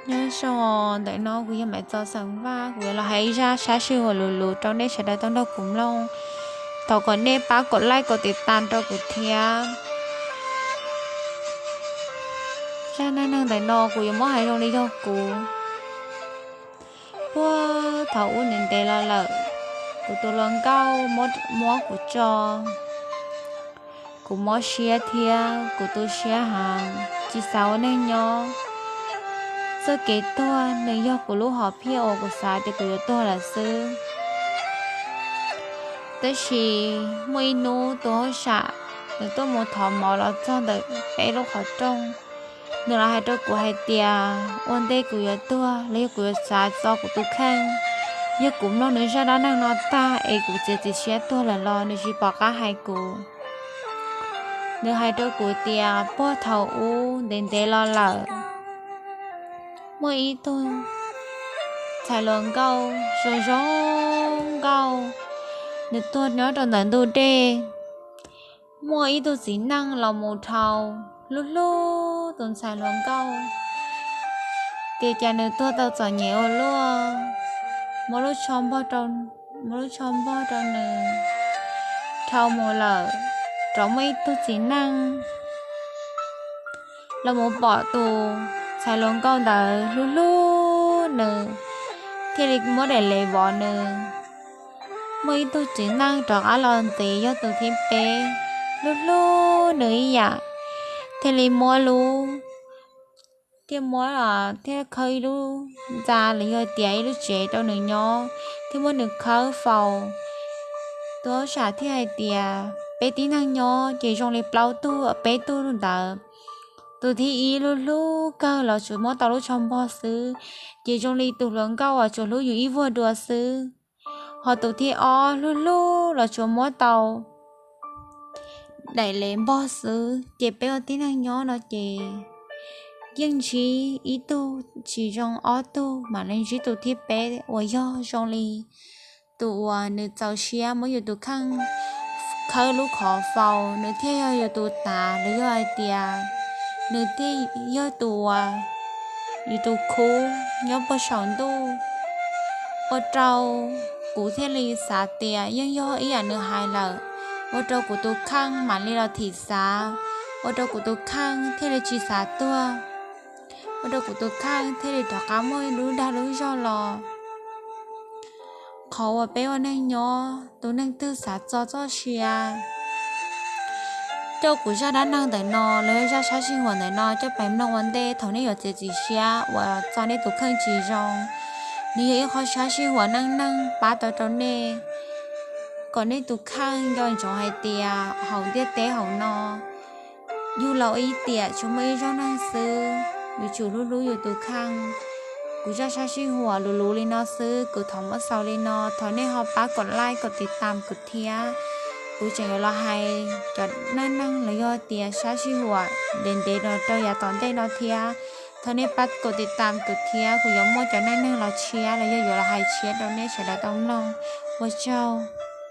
Nyob zoo, ntawm no kuv yog Maiv Txos xeem Vaj, kuv yuav los hais ib zaj sab sij huam luv luv rau nej sawv daws tau nrog kuv mloog. Thov kom nej pab kom like kom tiv tam rau kuv thiab. Zaj neej neeg ntawm no kuv yuav muab hais zoo li yog kuv. Puag thaum ub ntev ntev los lawm, kuv tus hluas nkauj muab kuv tso. Kuv mob siab thiab kuv tu siab heev, tsis xav ua neej nyob. Txoj kev tuag nws yog kuv lub hom phiaj uas kuv xav tias kuv yuav tuag lawm xwb. Tab sis muaj ib hnub tus hauj sam nws tuaj mus thov mov los txog ntawm peb lub qhov rooj. Nws los hais rau kuv hais tias ua ntej kuv yuav tuag los yog kuv yuav xav txo kuv tus kheej, yog kuv mloog nws zaj dab neeg no tag es kuv txiav txim siab tuag lawm los nws tsis pom qab hais kuv. Nws hais rau kuv tias puag thaum ub ntev ntev los lawm, muaj ib tug ntxhais hluas nkauj zoo zoo nkauj, nws tuag nyob rau ntawm ntug dej. Muaj ib tug txiv neej los mus dhau hlub hlub tus ntxhais hluas nkauj, tias cas nws tuag tau txom nyem ua luaj, muab lub tsho npog, muab lub tsho npog rau nws dhau mus lawm. Rov muaj ib tug txiv neej los mus pom tus ntxhais hluas nkauj ntawd hlub hlub nws, thiaj li muab daim lev vov nws. Muaj ib tug txiv neej rov qab los ntxiv yog tus thib peb, hlub hlub nws ib yam, thiaj li muab lub, thiaj muab, thiaj khawb ib lub ntxa los yog tias ib lub tsev rau nws nyob, thiaj muab nws khawb faus. Tus hauj sam thiaj hais tias peb tib neeg nyob ces zoo li plaub tug peb tug ntawd, tus thib ib hlub hlub kawg los tsuas muab tau lub tsho npog xwb, ces zoo li tus hluas nkauj uas tsuas hlub yus ib vuag dua xwb. Ho tus thib ob hlub hlub los tsuas muab tau daim lev npog xwb. Ces peb ua tib neeg nyob no ces yeej ntsib ib tug tsis zoo, ob tug mam li ntsib tus thib peb uas yog zoo li tus uas nws txaus siab muab yus tus kheej khawb lub qhov faus, nws thiaj yog yus tus tav los yog hais tias nws thiaj yog tus uas yus tus khub nyob puag saum ntuj. Ua rau kuv thiaj li xav tias yeej yog ib yam nws hais lawm, ua rau kuv tus kheej mam li los thim xav, ua rau kuv tus kheej thiaj li tsis xav tuag, ua rau kuv tus kheej thiaj li rov qab muaj lub dag lub zog los. Qhov uas peb ua neeg nyob, tus neeg twg xav txo txoj sia, coj kuv zaj dab neeg ntawm no los yog zaj sab sij huam ntawm no coj pais mloog ua ntej thaum nej yuav txiav txim siab uas txo nej tus kheej tsis zoo. Nws yog ib qho sab sij huam neej neeg pab tau rau nej, kom nej tus kheej nco ntsoov hais tias hauv ntiaj teb hauv no yug los ib tiam tsuas muaj ib zaug neeg xwb, yuav tsum hlub hlub yus tus kheej. Kuv zaj sab sij huam luv luv li no xwb, kuv thov muab xaus li no, thov nej ho pab kom like kom tiv tam kuv thiab. Kuv tseem yuav los hais cov neej neeg los yog tias sab sij huam ntev ntev no rau yav tom ntej no thiab. Thov nej pab kom tiv tam kuv thiab, kuv yuav muaj cov neej neeg los tshiab los yog yuav los hais tshiab rau nej sawv daws tau mloog. Ua tsaug.